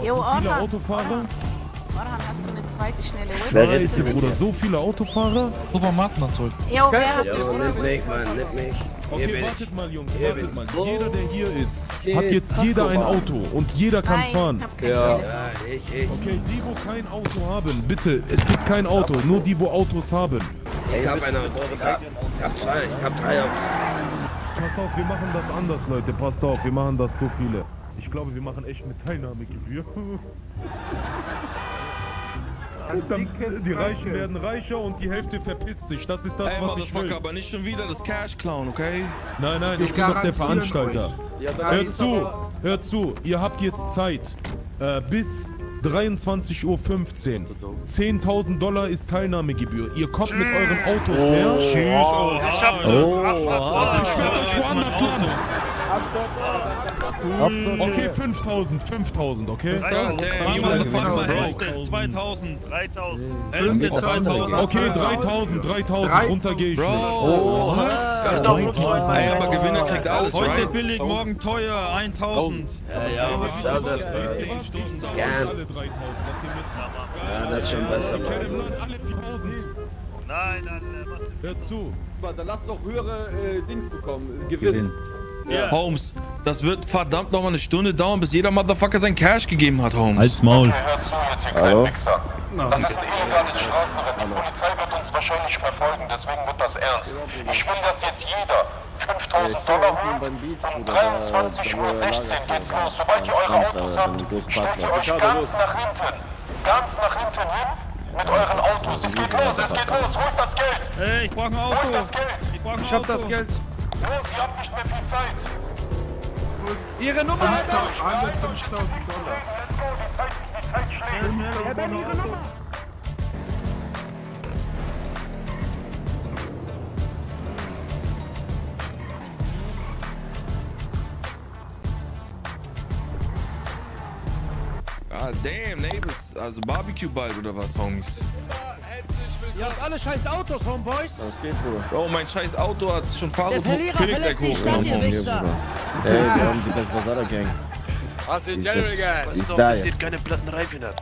Jo, so viele Orhan. Autofahrer? Orhan, hast du eine zweite schnelle Whip? Scheiße, Bruder, so viele Autofahrer? Ruf am Martin zurück. Jo, wer hat Jo, eine nimm mich, Mann, nimm mich. Hier Okay, bin wartet ich. mal, Jungs, Hier wartet bin mal. ich. Jeder, der hier ist, hat jetzt jeder ein Auto und jeder kann Nein, fahren. ich hab kein Ja. schnelles. Ja, ich. Okay, die, wo kein Auto haben, bitte, es gibt kein Auto, nur die, wo Autos haben. Ich hab ein Auto. Ich hab zwei, ich hab drei Autos. Passt auf, wir machen das anders, Leute, passt auf, wir machen das so viele. Ich glaube, wir machen echt eine Teilnahmegebühr. Dann, die Reichen werden reicher und die Hälfte verpisst sich. Das ist das, Ey, was ich will. Motherfucker, aber nicht schon wieder das Cash klauen, okay? Nein, nein, ich bin doch der Veranstalter. Ja, dann Hört zu, ihr habt jetzt Zeit. Bis 23:15 Uhr. 10.000 $10.000 ist Teilnahmegebühr. Ihr kommt mit eurem Auto her. Ich hab Ich werde euch woanders landen. Okay, 5.000, okay? Damn, you motherfucker. 2000. 2000. Okay, 3.000, runter gehe ich nicht. Bro, ey, aber Gewinner kriegt alles, Heute right? billig, morgen teuer, 1000. Ja, was soll das, Bro? Scam. Ja, das ist schon besser, Bro. Nein, Alter, Hör zu. Dann lass doch höhere Dings bekommen. Gewinn. Ja. Holmes, das wird verdammt noch mal eine Stunde dauern, bis jeder Motherfucker sein Cash gegeben hat, Holmes. Halt's Maul. Hört zu, jetzt ihr kleinen Wichser. Das ist ein illegales Straßenrennen. Die Polizei wird uns wahrscheinlich verfolgen, deswegen wird das ernst. Ich will, dass jetzt jeder 5.000 $ holt. Um 23:16 Uhr geht's los. Sobald ihr eure Autos habt, stellt ihr euch ganz nach hinten. Ganz nach hinten hin mit euren Autos. Es geht los, es geht los. Holt das Geld. Ey, ich brauch ein Auto. Holt das Geld. Ich hab das Geld. Los, ihr habt nicht mehr viel Zeit. Ihre Nummer, Alter! Ah, damn, Neighbors. Also Barbecue bald oder was, Homies? Ihr habt alle scheiß Autos, Homeboys. Was geht, Bruder? Bro, mein scheiß Auto hat schon Der Fahrer Verlierer verlässt die Stadt, ihr Wichser. Ey, wir haben die Basara Gang. Was ist General Gang? Ist da jetzt. keine platten Reifen hat.